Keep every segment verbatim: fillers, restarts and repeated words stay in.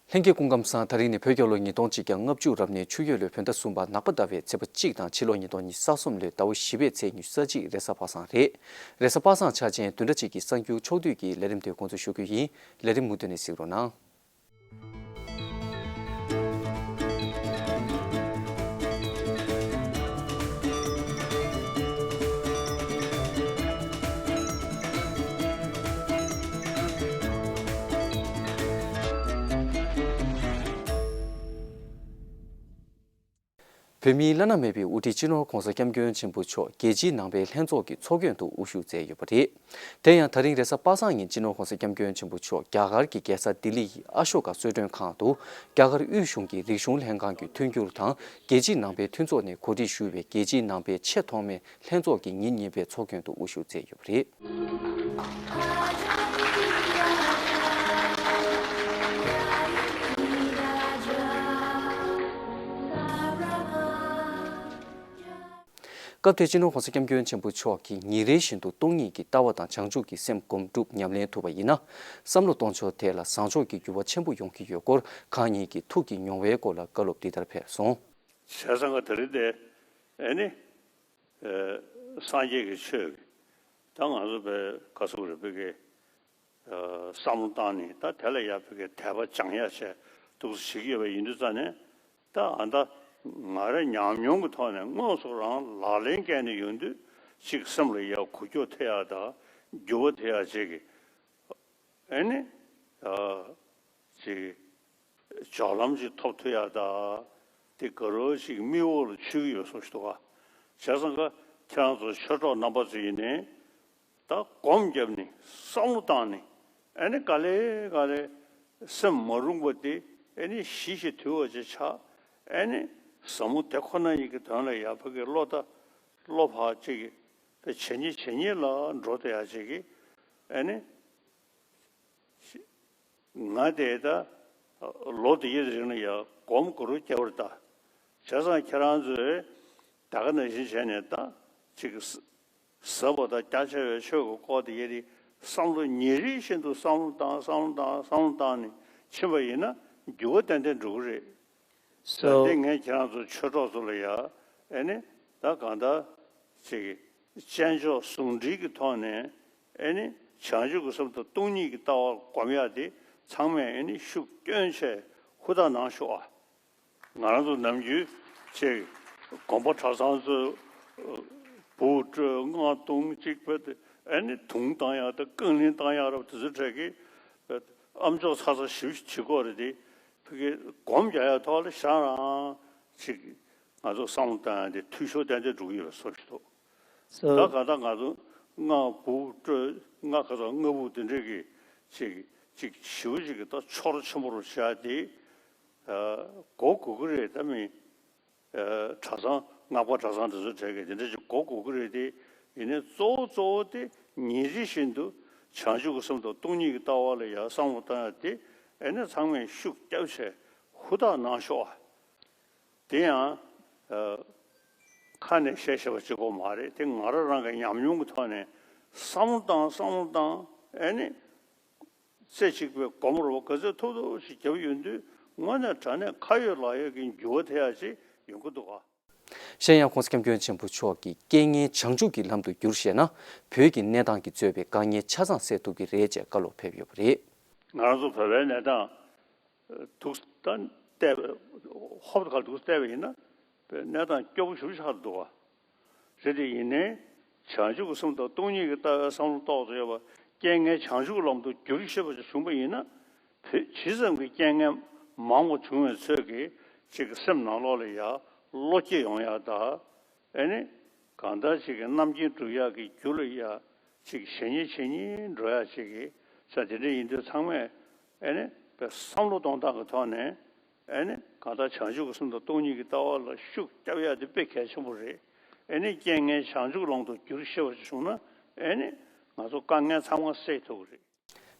ལྷན་རྒྱས་སྐུ་ཁམས་བཟང་། དེ་རིང་ནི་བོད་རྒྱལ་ལོ་ཉིས་སྟོང་གཅིག་བརྒྱ་ལྔ་བཅུ་རབ་གནས་ཆུ་ཡོས་ལོའི་བོད་ཟླ་གསུམ་པ་ནག་པ་ཟླ་བའི་ཚེས་པ་གཅིག་དང་ཕྱི་ལོ་ཉིས་སྟོང་ཉི་ཤུ་རྩ་གསུམ་ལོའི་ཟླ་བ་བཞི་པའི་ཚེས་ཉི་ཤུ་རྩ་གཅིག་རེས་གཟའ་པ་སངས་རེད། རེས་གཟའ་པ་སངས་འཆར་ཅན་བདུན་ཕྲག་གཅིག་གི་གསར་འགྱུར་ཕྱོགས་བསྡུས་ཀྱི་ལས་རིམ་དེ་འགོ་འཛུགས་ཞུ་རྒྱུ་ཡིན། ལས་རིམ་མུ་མཐུད་ནས་གཟིགས་རོགས་གནང་། བོད་མིའི་བླ་ན་མེད་པའི་དབུ་ཁྲིད་སྤྱི་ནོར་༧གོང་ས་༧སྐྱབས་མགོན་ཆེན་པོ་མཆོག་རྒྱལ་སྤྱིའི་ནང་པའི་ལྷན་ཚོགས་ཀྱི་ཚོགས་མགོན་དུ་དབུ་བཞུགས་མཛད་ཡོད་པ་རེད། དེ་ཡང་ད་རིང་རེས་གཟའ་པ་སངས་ཉིན་སྤྱི་ནོར་༧གོང་ས་༧སྐྱབས་མགོན་ཆེན་པོ་མཆོག་རྒྱ་གར་གྱི་རྒྱལ་ས་ལྡི་ལི་ཡི་ཨ་ཤོ་ཀ་གསོལ་མགྲོན་ཁང་དུ་རྒྱ་གར་དབུས་གཞུང་གི་རིག་གཞུང་ལྷན་ཁང་གི་མཐུན་འགྱུར་དང་རྒྱལ་སྤྱིའི་ནང་པའི་མཐུན་ཚོགས་ནས་གོ་སྒྲིག་ཞུས་པའི་རྒྱལ་སྤྱིའི་ནང་པའི་ཆེས་ཐོག་མའི་ལྷན་ཚོགས་ཀྱི་ཉིན་གཉིས་པའི་ཚོགས་མགོན་དུ་དབུ་བཞུགས་མཛད་ཡོད་པ་རེད། སྐབས་དེར་སྤྱི་ནོར་༧གོང་ས་༧སྐྱབས་མགོན་ཆེན་པོ་མཆོག་གིས་ཉིན་རེ་བཞིན་དུ་སྟོང་ཉིད་ཀྱི་ལྟ་བ་དང་བྱང་ཆུབ་ཀྱི་སེམས་སྒོམ་སྒྲུབ་ཉམས་ལེན་ཐུབ་པ་ཡིན་ན། བསམ་བློ་གཏོང་ཕྱོགས་དེ་ལ་བཟང་ཕྱོགས་ཀྱི་འགྱུར་བ་ཆེན་པོ་ཡོང་གི་ཡོད་སྐོར་གང་ཉིད་ཀྱི་ཐུགས་ཀྱི་མྱོང་བའི་སྐོར་ལ་བཀའ་སློབ་འདི་ལྟར་ཕེབས་སོང་། བྱས་ཙང་ག་དེ་རིང་དེ་ཨེ་ནི། ཨེ། སངས་རྒྱས་ཀྱི་ཆོས་ཀྱི་ད་ང་ཚོ་བའི་ག་ཚོད་རེ་བོད་ཀྱི་ཨེ། བསམ་བློ་བཏང་ནས་ད་དེ་ལ་ཡ་བོད་ཀྱི་དད་པ་སྦྱང་ཡ་བྱས་འདུག་སེ་བྱེད་ཀྱི་ཡོད་པ་ཡིན་དུས་ཙང་ནས། ད་ཨ་ད་ང་རང་ཉམས་མྱོང་གི་ཐོག་ནས་དངོས་སུ་རང་ལག་ལེན་བཀལ་ནས་ཡོང་དུས་ཅིག་སེམས་ལ་ཡ་འགུལ་སྐྱོད་ཐེབས་ཡ་དང་འགྱུར་བ་ཐེབས་ཡ་ཅིག་གི་ཨེ་ནི་ཨ་ཅིག་སྦྱོར་ལམ་ཅིག་ཐོབ་ཐུབ་ཡ་ད་དེ་ག་རོ་ཅིག་མིག་འོག་ལ་ཆུད་ཀྱི་ཡོད་བཟོ་ཞིག་འདུག་ག་བྱས་ཙང་ག་ཁྱེད་རང་ཚོ་ཆོས་གྲོགས་རྣམ་པ་ཚོ་ཡིན་ནའི་ད་སྒོམ་བརྒྱབ་ནས་བསམ་བློ་བཏང་ནས་ཨེ་ནི་ག་ལེ་ག་ལེ་སེམས་མ་རུངས་པ་དེ་ཨེ་ནི་ཞི་ཞིང་དུལ་བ་ཅིག་ཆགས། ཨེ་ནི་ཟབ་མོ་དེ་ཁོ་ན་ཉིད་ཀྱི་དོན་ལ་ཡ་བོད་ཀྱི་བློ་ད་བློ་ཕར་ཅིག་གི་བྱེད་ཉེས་བྱེད་ཉེས་ལ་འགྲོ་བསྡད་ཡ་ཅིག་གི་ཨེ་ནི། ང་དེ་ད་ལོ་དེ་ཡི་རིང་ལ་ཡ་སྒོམ་གུ་རུ་སྐྱེ་བར་ད། བྱས་ཙང་ཁྱེད་རང་ཚོས་ད་ག་ནང་བཞིན་བྱས་ནས་ད་ཅིག་ཟབ་པ་དང་རྒྱ་ཆེ་བའི་ཆོས་ཀྱི་སྐོར་དེ་ཡི་རིགས་བསམ་བློ་ཉིན་རེ་བཞིན་དུ་བསམ་བློ་བཏང་བསམ་བློ་བཏང་བསམ་བློ་བཏང་ནས་ཕྱིན་པ་ཡིན་ན་འགྱུར་བ་ཏན་ཏན་འགྲོ་གི་རེད། So འདི་ངས་ཁྱེད་རང་ཚོ་ཆོས་གྲོགས་ཚོ་ལ་ཡ་ཨེ་ནི་ད་གང་ལྟར་ཅིག་དཔྱད་འཇོག་ཟུང་འབྲེལ་གྱི་ཐོག་ནས་ཨེ་ནི་བྱང་ཆུབ་ཀྱི་སེམས་དང་སྟོང་ཉིད་ཀྱི་ལྟ་བ་སྒོམ་ཡག་དེ་ཚང་མས་ཨེ་ནི་ཤུགས་བསྐྱོན་བྱས་ཧུར་ཐག་གནང་ཤོག་ཨ། ང་རང་ཚོ་ནམ་རྒྱུན་ཅིག་དགོན་པ་གྲྭ་ཚང་ཚོས་འབུ་དཀྲོལ་རྔ་བརྡུང་ཅིག་བྱས་ཨེ་ནི་དུང་བཏང་ཡག་དང་རྐང་གླིང་བཏང་ཡག་རབ་དེ་ཚོའི་གྲས་ཀྱི་ཨ་མཆོག་ཚ་ཚ་ཞིབ་ཞིབ་བྱེད་དགོས་རེད་དེ། ཕ་གི་སྒོམ་རྒྱག་ཡ་ཐོག་ལ་ཤ་རང་ཅིག་ང་ཚོ་བསམ་བློ་བཏང་ཡ་དེ་འཐུས་ཤོར་ཏན་ཏན་འགྲོ་གི་ཡོད་པའི་བཟོ་ཞིག་འདུག So ད་ག་ད་ང་ཚོ་རྔ་འབུ་དཀྲོལ་རྔ་ག་ཚོད་རྔ་འབུ་དེ་འདྲས་ཀྱི་ཅིག་ཅིག་ཞེ་པོ་ཅིག་གི་ད་ཆོ་རོ་ཆེན་པོ་རུ་བྱ་ཡ་དེ་གོ་དགོས་ཀྱི་རེད། ད་མི་གྲྭ་ཚང་སྔགས་པ་གྲྭ་ཚང་དེ་ཚོ་གྲས་ཀྱི་དེ་འདྲས་ཅིག་གོ་དགོས་ཀྱི་རེད་དེ། ཡིན་ནའི་གཙོ་བོ་གཙོ་བོ་དེ་ཉིན་རེ་བཞིན་དུ་བྱང་ཆུབ་ཀྱི་སེམས་དང་སྟོང་ཉིད་ཀྱི་ལྟ་བ་ལ་ཡ་བསམ་བློ་བཏང་ཡ་དེ་ཨེ་ནི་ཚང་མས་ཤུགས་བརྒྱབ་བྱས་ཧུར་ཐག་གནང་ཤོག་ཨ། དེ་ཡང་ཨ་ཁ་ནས་བཤད་བཤད་པ་གཅིག་པོ་མ་རེད། དེ་ང་རང་རང་གི་ཉམས་མྱོང་གི་ཐོག་ནས་བསམ་བློ་བཏང་བསམ་བློ་བཏང་ཨེ་ནི་རྩེ་གཅིག་པའི་སྒོམ་རོགས་ག་ཚོད་ཐུབ་ཐུབ་ཞིག་བརྒྱབ་ཡོང་དུས་དངོས་གནས་དྲང་གནས་ཁ་ཡོད་ལག་ཡོད་ཀྱི་འགྱུར་བ་དེ་ཡང་ཅིག་ཡོང་གི་འདུག་ག་གཞན་ཡང་༧གོང་ས་༧སྐྱབས་མགོན་ཆེན་པོ་མཆོག་གིས་རྐྱེན་ངན་བྱང་ཆུབ་ཀྱི་ལམ་དུ་བསྒྱུར་ཤེས་ན་བོད་ཀྱི་གནས་སྟངས་ཀྱིས་གཙོས་པའི་དཀའ་ངལ་ཆ་ཚང་སེལ་ཐུབ་ཀྱི་རེད་ཅེས་བཀའ་སློབ་ཕེབས་ཡོད་པ་རེད། ང་རང་ཚོ་བོད་པའི་གནས་སྟངས་འདུག་ད་བལྟས་པ་ཧོབ་ཏེ་ཁ་འདུག་བལྟས་པ་ཡིན་ན་བོད་གནས་སྟངས་སྐྱོ་པོ་ཞེ་པོ་ཆགས་འདུག་བ། རེད་དེ་ཡིན་ནའི་བྱང་ཆུབ་ཀྱི་སེམས་དང་སྟོང་ཉིད་ཀྱི་ལྟ་བའི་བསམ་བློ་ཏོག་ཙམ་ཡོད་པ་རྐྱེན་ངན་བྱང་ཆུབ་ཀྱི་ལམ་དུ་བསྒྱུར་ཤེས་པ་ཅིག་བྱུང་པ་ཡིན་ན་བོད་ཇི་ཙམ་གྱི་རྐྱེན་ངན་མང་བ་བྱུང་བའི་ཚོད་ཀྱིས་ཅིག་གི་སེམས་ནང་ལོགས་ལ་ཡ་བློ་སྐྱེད་ཡོང་ཡ་ད་ཨེ་ནི་གང་ལྟར་ཅིག་གི་རྣམ་མཁྱེན་སྒྲུབ་ཡག་གི་རྒྱུ་ལ་ཡ་ཅིག་བྱེད་ཉེས་བྱེད་ཉེས་འགྲོ་ཡ་ཅིག་གི་ས་དེ་འདྲ་ཡིན་དུས་ཚང་མས་ཨེ་ནི་བསམ་བློ་གཏོང་སྟངས་ཀྱི་ཐོག་ནས་ཨེ་ནི་གང་ལྟར་བྱང་ཆུབ་ཀྱི་སེམས་དང་སྟོང་ཉིད་ཀྱི་ལྟ་བ་ལ་ཤུགས་རྒྱབ་ཡ་དེ་དཔེ་གལ་ཆེན་པོ་རེད། ཨེ་ནི་རྐྱེན་ངན་བྱང་ཆུབ་ལམ་དུ་བསྒྱུར་ཤེས་པ་ཞིག་བྱུང་ན་ཨེ་ནི་ང་ཚོ་དཀའ་ངལ་ཚང་མ་སེལ་ཐུབ་ཀྱི་རེད།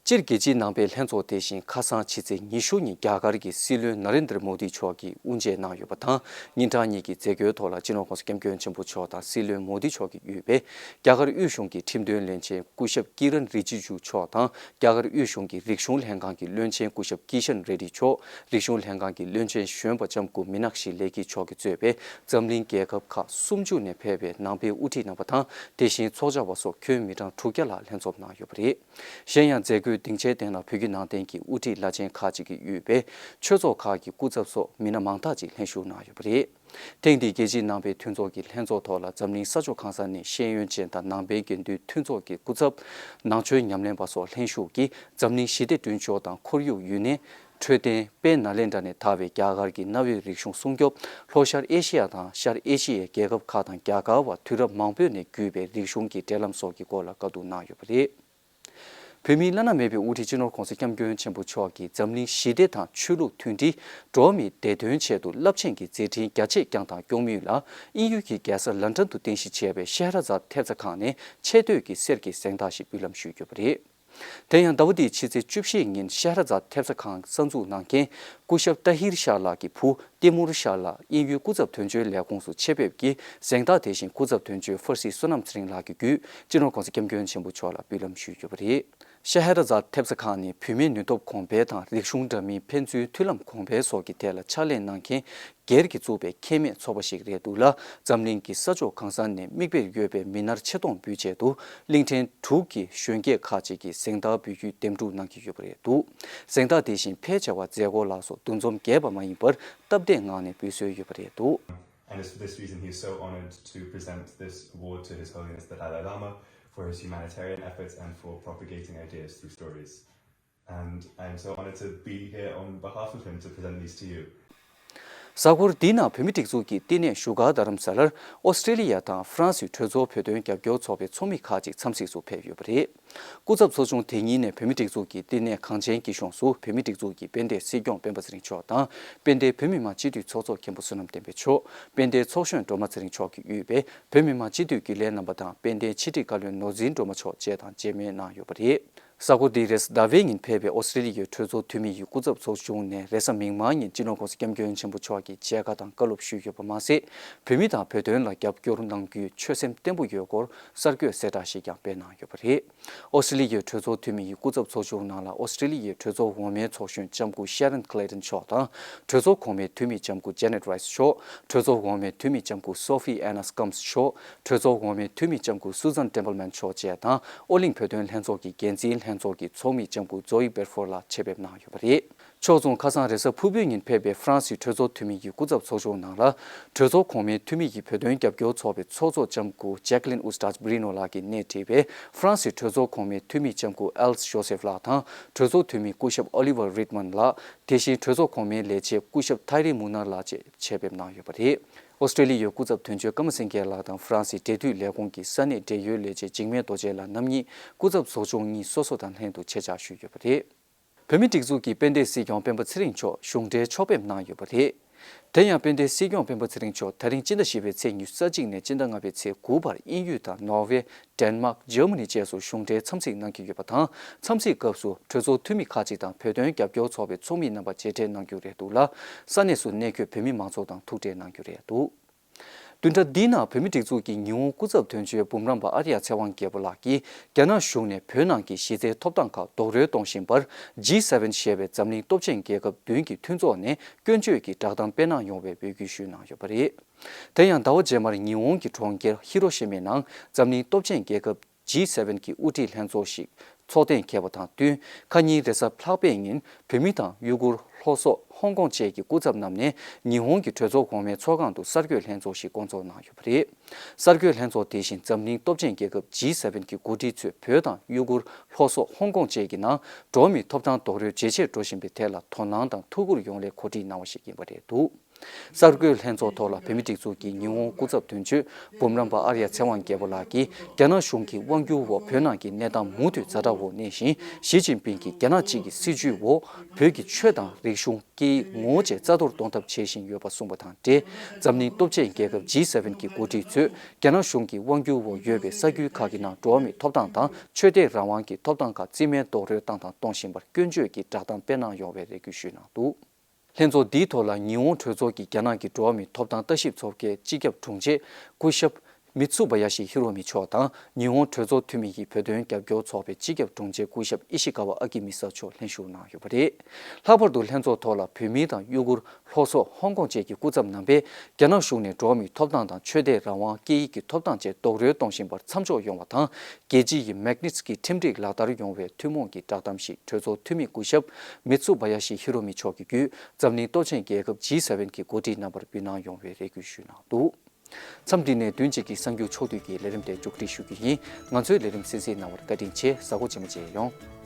སྤྱིར་རྒྱལ་སྤྱིའི་ནང་པའི་ལྷན་ཚོགས་དེ་བཞིན་ཁ་སང་ཕྱི་ཚེས་ཉི་ཤུ་ཉིན་རྒྱ་གར་གྱི་སྲིད་བློན་ན་རེན་དྲ་མོ་དི་མཆོག་གིས་དབུ་འབྱེད་གནང་ཡོད་པ་དང་། ཉིན་གྲངས་གཉིས་ཀྱི་མཛད་སྒོའི་ཐོག་ལ་སྤྱི་ནོར་༸གོང་ས་༸སྐྱབས་མགོན་ཆེན་པོ་མཆོག་དང་སྲིད་བློན་མོ་དི་མཆོག་གིས་དབུས་པའི་རྒྱ་གར་དབུས་གཞུང་གི་ཁྲིམས་དོན་བློན་ཆེན་སྐུ་ཞབས་ཀི་རན་རི་ཇི་ཇུ་མཆོག་དང་། རྒྱ་གར་དབུས་གཞུང་གི་རིག་གཞུང་ལྷན་ཁང་གི་བློན་ཆེན་སྐུ་ཞབས་ཀི་ཤན་རེ་ཌི་མཆོག་རིག་གཞུང་ལྷན་ཁང་གི་བློན་ཆེན་གཞོན་པ་ལྕམ་སྐུ་མི་ནག་ཤི་ལེ་ཁི་མཆོག་གིས་གཙོས་པའི་འཛམ་གླིང་རྒྱལ་ཁབ་ཁག་སུམ་ཅུ་ནས་ཕེབས་པའི་ནང་པའི་དབུ་ཁྲིད་རྣམ་པ་དང་། དེ་བཞིན་ཚོགས་བཅར་བ་སོགས་ཁྱོན་མི་གྲངས་དྲུག་བརྒྱ་ལྷག་ལྷན་ཚོགས་གནང་ཡོད་པ་རེད། གཞན་ཡང་མཛད་སྒོའི་སྡིངས་ཆའི་སྟེང་ལ་བོད་བརྒྱུད་ནང་བསྟན་གྱི་དབུ་ཁྲིད་བླ་ཆེན་ཁག་ཅིག་གིས་དབུས་པའི་ཆོས་ཚོགས་ཁག་གི་སྐུ་ཚབ་སོགས་མི་སྣ་མང་དག་ཅིག་ལྷན་ཞུགས་གནང་ཡོད་པ་རེད། ཐེངས་འདིའི་རྒྱལ་སྤྱིའི་ནང་པའི་མཐུན་ཚོགས་ཀྱི་ལྷན་ཚོགས་ཐོག་ལ་འཛམ་གླིང་ས་ཕྱོགས་གང་ས་ནས་ཤེས་ཡོན་ཅན་དང་ནང་པའི་དགེ་འདུན་མཐུན་ཚོགས་ཀྱི་སྐུ་ཚབ། ནང་ཆོས་ཉམས་ལེན་པ་སོགས་ལྷན་ཞུགས་ཀྱིས་འཛམ་གླིང་ཞི་བདེ་བསྐྲུན་ཕྱོགས་དང་ཁོར་ཡུག་ཡུན་གནས། འཕྲོད་བསྟེན། དཔལ་ནཱ་ལེནྡྲ་ནས་དར་བའི་རྒྱ་གར་གྱི་གནའ་བོའི་རིག་གཞུང་སྲུང་སྐྱོབ། ལྷོ་ཤར་ཨེ་ཤི་ཡ་དང་ཤར་ཨེ་ཤི་ཡའི་རྒྱལ་ཁབ་ཁག་དང་རྒྱ་གར་བ་དུས་རབས་མང་པོ་ནས་བརྒྱུད་པའི་རིག་གཞུང་གི་འབྲེལ་ལམ་སོགས་ཀྱི་སྐོར་ལ་བཀའ་བསྡུར་གནང་ཡོད་པ་རེད། བོད་མིའི་བླ་ན་མེད་པའི་དབུ་ཁྲིད་སྤྱི་ནོར་༸གོང་ས་༸སྐྱབས་མགོན་ཆེན་པོ་མཆོག་གིས་འཛམ་གླིང་ཞི་བདེ་དང་ཆོས་ལུགས་མཐུན་སྒྲིལ། འགྲོ་བ་མིའི་བདེ་དོན་ཆེད་དུ་རླབས་ཆེན་གྱི་མཛད་འཕྲིན་རྒྱ་ཆེ་བསྐྱངས་དང་སྐྱོང་མུས་ལ། དབྱིན་ཡུལ་གྱི་རྒྱལ་ས་ལན་ཀྲན་དུ་རྟེན་གཞི་བྱས་པའི་ཤ་ཧ་ར་ཛར་ཐེབས་རྩ་ཁང་ནས་ཆེ་བསྟོད་ཀྱི་གསེར་གྱི་གཟེངས་རྟགས་ཤིག་འབུལ་ལམ་ཞུས་ཡོད་པ་རེད། དེ་ཡང་ཟླ་བ་འདིའི་ཕྱི་ཚེས་བཅུ་བཞི་ཉིན་ཤ་ཧ་ར་ཛར་ཐེབས་རྩ་ཁང་གསར་འཛུགས་གནང་མཁན་སྐུ་ཞབས་ཏཱ་ཧིར་ཤཱ་ལགས་ཀྱི་བུ་ཏེ་མུར་ཤཱ་ལགས་དབྱིན་ཡུལ་སྐུ་ཚབ་དོན་གཅོད་ལས་ཁུངས་སུ་ཆེད་ཕེབས་ཀྱིས་གཟེངས་རྟགས་དེ་བཞིན་སྐུ་ཚབ་དོན་གཅོད་ཧྥར་སི་བསོད་ནམས་ཚེ་རིང་ལགས་ཀྱི་བརྒྱུད་སྤྱི་ནོར་༸གོང་ས་༸སྐྱབས་མགོན་ཆེན་པོ་མཆོག་ལ་འབུལ་ལམ་ཞུས་ཡོད་པ་རེད། ཤ་ཧ་ར་ཛར་ཐེབས་རྩ་ཁང་ནི་བུད་མེད་ནུས་སྟོབས་གོང་འཕེལ་དང་རིག་གཞུང་འདྲ་མིན་ཕན་ཚུན་མཐུན་ལམ་གོང་འཕེལ་སོགས་ཀྱི་ཐད་ལ་ཕྱག་ལས་གནང་མཁན་སྒེར་གྱིས་བཙུགས་པའི་ཁེ་མེད་ཚོགས་པ་ཞིག་རེད་འདུག་ལ། འཛམ་གླིང་གི་ས་ཕྱོགས་གང་ས་ནས་མིག་དཔེར་ཡོད་པའི་མི་སྣར་ཆེ་མཐོང་འབུལ་ཆེད་དུ་གླིང་ཕྲན་དྲུག་གི་གཞོན་སྐྱེས་ཁག་ཅིག་གིས་གཟེངས་རྟགས་འབུལ་རྒྱུའི་འདེམས་སྒྲུག་གནང་གི་ཡོད་པ་རེད་འདུག་གཟེངས་རྟགས་དེ་བཞིན་ཕལ་ཆེ་བ་མཛད་སྒོ་ལ་སོགས་འདུ་འཛོམས་རྒྱས་པ་མ་ཡིན་པར་སྟབས་བདེའི་ངང་ནས་འབུལ་སྲོལ་ཡོད་པ་རེད་འདུག And it's for this reason he is so honored to present this award to His Holiness the Dalai Lama for his humanitarian efforts and for propagating ideas through stories. And I am so honored to be here on behalf of him to present these to you. གཟའ་འཁོར་འདིའི་ནང་བོད་མི་སྒྲིག་འཛུགས་ཀྱི་བསྟི་གནས་བཞུགས་སྒར་རྡ་རམ་ས་ལར་ཨོ་སི་ཀྲི་ལི་ཡ་དང་ཧྥ་རན་སིའི་གྲོས་ཚོགས་བོད་དོན་རྒྱབ་སྐྱོར་ཚོགས་པའི་ཚོགས་མི་ཁག་ཅིག་འཚམས་གཟིགས་སུ་ཕེབས་ཡོད་པ་རེད། སྐུ་ཚབ་ཚོགས་ཆུང་དེ་ཉིད་ནས་བོད་མི་སྒྲིག་འཛུགས་ཀྱི་བསྟི་གནས་གངས་ཅན་སྐྱིད་གཤོངས་སུ་བོད་མི་སྒྲིག་འཛུགས་ཀྱི་དཔལ་ལྡན་སྲིད་སྐྱོང་སྤེན་པ་ཚེ་རིང་མཆོག་དང་དཔལ་ལྡན་བོད་མི་མང་སྤྱི་འཐུས་ཚོགས་གཙོ་མཁན་པོ་བསོད་ནམས་བསྟན་འཕེལ་མཆོག་དཔལ་ལྡན་ཚོགས་གཞོན་སྒྲོལ་མ་ཚེ་རིང་མཆོག་གིས་དབུས་པའི་བོད་མི་མང་སྤྱི་འཐུས་རྒྱུན་ལས་རྣམ་པ་དང་དཔལ་ལྡན་ཕྱི་དྲིལ་བཀའ་བློན་ནོར་འཛིན་སྒྲོལ་མ་མཆོག་བཅས་དང་མཇལ་མོལ་གནང་ཡོད་པ་རེད། གཟའ་འཁོར་འདིའི་རེས་གཟའ་ཟླ་བའི་ཉིན་ཕེབས་པའི་ཨོ་སི་ཀྲི་ལི་ཡའི་གྲོས་ཚོགས་འཐུས་མི་ཡི་སྐུ་ཚབ་ཚོགས་ཆུང་ནས་རེས་གཟའ་མིག་དམར་ཉིན་སྤྱི་ནོར་༸གོང་ས་༸སྐྱབས་མགོན་ཆེན་པོ་མཆོག་གི་མཇལ་ཁ་དང་བཀའ་སློབ་ཞུས་ཡོད་པ་མ་ཟད། བོད་མི་དང་བོད་དོན་ལ་རྒྱབ་སྐྱོར་གནང་རྒྱུའི་ཆོད་སེམས་བརྟན་པོ་ཡོད་སྐོར་གསར་འགོད་གསལ་བསྒྲགས་ཤིག་ཀྱང་སྤེལ་གནང་ཡོད་པ་རེད། ཨོ་སི་ཀྲི་ལི་ཡའི་གྲོས་ཚོགས་འཐུས་མི་ཡི་སྐུ་ཚབ་ཚོགས་ཆུང་ནང་ལ་ཨོ་སི་ཀྲི་ལི་ཡའི་གྲོས་ཚོགས་འོག་མའི་ཚོགས་གཞོན་ལྕམ་སྐུ་ཤེ་རན་ཁི་ལེ་ཏན་མཆོག་དང་། གྲོས་ཚོགས་གོང་མའི་འཐུས་མི་ལྕམ་སྐུ་ཇེ་ནེ་ཊི་རའི་སི་མཆོག་གྲོས་ཚོགས་འོག་མའི་འཐུས་མི་ལྕམ་སྐུ་སོ་ཕི་ཨེ་ན་སི་ཀམ་སི་མཆོག་གྲོས་ཚོགས་འོག་མའི་འཐུས་མི་ལྕམ་སྐུ་སུ་ཛན་ཏེམ་པལ་མན་མཆོག་བཅས་དང་། ཨོ་གླིང་བོད་དོན་ལྷན་ཚོགས་ཀྱི་འགན་འཛིན་ལྷན་ཚོགས་ཀྱི་ཚོགས་མི་ལྕམ་སྐུ་ཛོ་ཨི་བེར་ཧྥོར་ལགས་ཆེད་ཕེབས་གནང་ཡོད་པ་རེད། ཕྱོགས་མཚུངས་ཁ་སང་རེས་གཟའ་ཕུར་བུའི་ཉིན་ཕེབས་པའི་ཧྥ་རན་སིའི་གྲོས་ཚོགས་འཐུས་མི་ཡི་སྐུ་ཚབ་ཚོགས་ཆུང་ནང་ལ། གྲོས་ཚོགས་གོང་མའི་འཐུས་མི་ཡི་བོད་དོན་རྒྱབ་སྐྱོར་ཚོགས་པའི་ཚོགས་གཙོ་ལྕམ་སྐུ་ཇེག་ལིན་ཨུ་སི་ཏྲ་ཇི་བྷི་རི་ནོ་ལགས་ཀྱིས་སྣེ་ཁྲིད་པའི་ཧྥ་རན་སིའི་གྲོས་ཚོགས་གོང་མའི་འཐུས་མི་ལྕམ་སྐུ་ཨེལ་ཇོ་སེབ་ལགས་དང་། གྲོས་ཚོགས་འཐུས་མི་སྐུ་ཞབས་ཨོ་ལི་ཝར་རིད་མན་ལགས། དེ་བཞིན་གྲོས་ཚོགས་གོང་མའི་ལས་བྱེད་སྐུ་ཞབས་ཐའི་རི་མུ་ནར་ལགས་བཅས་ཆེད་ཕེབས་གནང་ཡོད་པ་རེད། ཨོ་སི་ཀྲི་ལི་ཡའི་སྐུ་ཚབ་དོན་གཅོད་ཀརྨ་སེང་གེ་ལགས་དང་ཧྥ་རན་སིའི་འབྲེལ་མཐུད་ལས་ཁུངས་ཀྱི་ས་གནས་འབྲེལ་ཡོད་ལས་བྱེད་འཇིགས་མེད་རྡོ་རྗེ་ལགས་རྣམ་གཉིས་སྐུ་ཚབ་ཚོགས་ཆུང་གཉིས་སོ་སོ་དང་ལྷན་དུ་ཆེད་བཅར་ཞུས་ཡོད་པ་རེད། བོད་མིའི་སྒྲིག་འཛུགས་ཀྱི་དཔལ་ལྡན་སྲིད་སྐྱོང་སྤེན་པ་ཚེ་རིང་མཆོག་གཞུང་འབྲེལ་ཕྱོགས་ཕེབས་གནང་ཡོད་པ་རེད། དེ་ཡང་དཔལ་ལྡན་སྲིད་སྐྱོང་སྤེན་པ་ཚེ་རིང་མཆོག་ད་རིང་སྤྱི་ཟླ་བཞི་པའི་ཚེས་ཉི་ཤུ་རྩ་གཅིག་ནས་སྤྱི་ཟླ་ལྔ་པའི་ཚེས་དགུ་བར་དབྱིན་ཡུལ་དང་ནོར་ཝེ། ཌེན་མཱག་ཇར་མ་ནི་བཅས་སུ་གཞུང་འབྲེལ་འཚམས་གཟིགས་གནང་གི་ཡོད་པ་དང་། འཚམས་གཟིགས་སྐབས་སུ་གྲོས་ཚོགས་འཐུས་མི་ཁག་ཅིག་དང་བོད་དོན་རྒྱབ་སྐྱོར་ཚོགས་པའི་ཚོགས་མི་རྣམ་པ་མཇལ་འཕྲད་གནང་རྒྱུ་རེད་འདུག་ལ། ས་གནས་སུ་གནས་འཁོད་བོད་མི་མང་ཚོགས་དང་ཐུག་འཕྲད་གནང་རྒྱུ་རེད་འདུག་བདུན་ཕྲག་འདིའི་ནང་བོད་མིའི་སྒྲིག་འཛུགས་ཀྱི་ཉི་ཧོང་སྐུ་ཚབ་དོན་གཅོད་འབུམ་རམས་པ་ཨརྱ་ཚེ་དབང་རྒྱལ་པོ་ལགས་ཀྱིས་རྒྱ་ནག་གཞུང་ནས་བོད་ནང་གི་གཞི་རྩའི་ཐོབ་ཐང་ཁག་རྡོག་རོལ་གཏོང་བཞིན་པར། ཇི་སེ་ཝེན་ཞེས་པའི་འཛམ་གླིང་སྟོབས་ཆེན་རྒྱལ་ཁབ་བདུན་གྱི་མཐུན་ཚོགས་ནས་སྐྱོན་བརྗོད་ཀྱི་བསྒྲགས་གཏམ་སྤེལ་གནང་ཡོང་བའི་འབོད་སྐུལ་ཞུས་གནང་ཡོད་པ་རེད། དེ་ཡང་ཟླ་བ་རྗེས་མར་ཉི་ཧོང་གི་གྲོང་ཁྱེར་ཧི་རོ་ཤི་མའི་ནང་འཛམ་གླིང་སྟོབས་ཆེན་རྒྱལ་ཁབ་ཇི་སེ་ཝེན་གྱི་དབུ་ཁྲིད་ལྷན་ཚོགས་ཤིག་ཚོགས་གཏན་འཁེལ་བ་དང་བསྟུན། ཁ་ཉིན་རེས་གཟའ་ལྷག་པའི་ཉིན་བོད་མི་དང་ཡུ་གུར། ལྷོ་སོག་ཧོང་ཀོང་བཅས་ཀྱི་སྐུ་ཚབ་རྣམས་ནས་ཉི་ཧོང་གི་གྲོས་ཚོགས་གོང་མའི་ཚོགས་ཁང་དུ་གསར་འགོད་ལྷན་ཚོགས་ཤིག་བསྐོང་ཚོགས་གནང་ཡོད་པ་རེད། གསར་འགོད་ལྷན་ཚོགས་དེ་བཞིན་འཛམ་གླིང་སྟོབས་ཆེན་རྒྱལ་ཁབ་ཇི་སེ་ཝེན་གྱི་འགོ་ཁྲིད་ཚོས་བོད་དང་ཡུ་གུར། ལྷོ་སོག་ཧོང་ཀོང་བཅས་ཀྱི་ནང་འགྲོ་བ་མིའི་ཐོབ་ཐང་རྡོག་རོལ་ཇེ་ཆེར་འགྲོ་བཞིན་པའི་ཐད་ལ་དོ་སྣང་དང་ཐུགས་ཁུར་ཡོང་སླད་གོ་སྒྲིག་གནང་བ་ཞིག་ཡིན་པ་རེད་འདུག་གསར་འགོད་ལྷན་ཚོགས་ཐོག་ལ་བོད་མིའི་སྒྲིག་འཛུགས་ཀྱི་ཉི་ཧོང་སྐུ་ཚབ་དོན་གཅོད་འབུམ་རམས་པ་ཨར་ཡ་ཚེ་དབང་རྒྱལ་པོ་ལགས་ཀྱིས། རྒྱ་ནག་གཞུང་གི་དབང་སྒྱུར་འོག་བོད་ནང་གི་གནས་སྟངས་མུ་མཐུད་ཛ་དྲག་འོག་གནས་ཤིང་། ཞི་ཅིན་ཕིང་གིས་རྒྱ་ནག་གཅིག་གི་སྲིད་བྱུས་འོག་བོད་ཀྱི་ཆོས་དང་རིག་གཞུང་། སྐད་ཡིག་ངོ་བོ་བཅས་རྩ་གཏོར་གཏོང་ཐབས་བྱེད་བཞིན་ཡོད་པ་གསུངས་པ་དང་འབྲེལ། འཛམ་གླིང་སྟོབས་ཆེན་རྒྱལ་ཁབ་ཇི་སེ་ཝེན་གྱི་འགོ་ཁྲིད་ཚོས་རྒྱ་ནག་གཞུང་གི་དབང་སྒྱུར་འོག་ཡོད་པའི་ས་ཁུལ་ཁག་གི་ནང་འགྲོ་བ་མིའི་ཐོབ་ཐང་དང་ཆོས་དད་རང་དབང་གི་ཐོབ་ཐང་ཁག་རྩིས་མེད་རྡོག་རོལ་བཏང་དང་གཏོང་བཞིན་པར་སྐྱོན་བརྗོད་ཀྱི་བསྒྲགས་གཏམ་སྤེལ་གནང་ཡོང་བའི་རེ་སྐུལ་ཞུས་གནང་འདུག། ལྷན་ཚོགས་འདིའི་ཐོག་ལ་ཉི་ཧོང་གྲོས་ཚོགས་ཀྱི་རྒྱ་ནག་གི་འགྲོ་བ་མིའི་ཐོབ་ཐང་ལྟ་ཞིབ་ཚོགས་པའི་སྤྱི་ཁྱབ་དྲུང་ཆེ་སྐུ་ཞབས་མི་ཚུ་བ་ཡ་ཤི་ཧི་རོ་མི་མཆོག་དང་། ཉི་ཧོང་གྲོས་ཚོགས་འཐུས་མི་ཡི་བོད་དོན་རྒྱབ་སྐྱོར་ཚོགས་པའི་སྤྱི་ཁྱབ་དྲུང་ཆེ་སྐུ་ཞབས་ཨི་ཤི་ཀ་ཝ་ཨ་ཀི་མི་ས་མཆོག་ལྷན་ཞུགས་གནང་ཡོད་པ་རེད། ལྷག་པར་དུ་ལྷན་ཚོགས་ཐོག་ལ་བོད་མི་དང་ཡུ་གུར། ལྷོ་སོག་ཧོང་ཀོང་བཅས་ཀྱི་སྐུ་ཚབ་རྣམ་པས། རྒྱ་ནག་གཞུང་ནས་འགྲོ་བ་མིའི་ཐོབ་ཐང་དང་ཆོས་དད་རང་དབང་། སྐད་ཡིག་གི་ཐོབ་ཐང་བཅས་རྡོག་རོལ་གཏོང་བཞིན་པར་མཚམས་འཇོག་ཡོང་བ་དང་། རྒྱལ་སྤྱི་ཡི་མེག་ནིས་ཀྱི་ཁྲིམས་སྒྲིག་ལག་བསྟར་ཡོང་བའི་ཐུན་མོང་གི་བསྒྲགས་གཏམ་ཞིག་གྲོས་ཚོགས་འཐུས་མི་སྐུ་ཞབས་མི་ཚུ་བ་ཡ་ཤི་ཧི་རོ་མི་མཆོག་གི་བརྒྱུད། འཛམ་གླིང་སྟོབས་ཆེན་རྒྱལ་ཁབ་ཇི་སེ་ཝེན་གྱི་འགོ་ཁྲིད་རྣམ་པར་འབུལ་གནང་ཡོང་བའི་རེ་སྐུལ་ཞུས་གནང་འདུག། མཚམས་འདི་ནས་བདུན་གཅིག་གི་གསར་འགྱུར་ཕྱོགས་བསྡུས་ཀྱི་ལས་རིམ་དེ་མཇུག་སྒྲིལ་ཞུ་རྒྱུ་ཡིན། ང་ཚོའི་ལས་རིམ་གསན་གཟིགས་གནང་བར་བཀའ་དྲིན་ཆེ། གཟའ་འཁོར་རྗེས་མ་མཇལ་ཡོང་།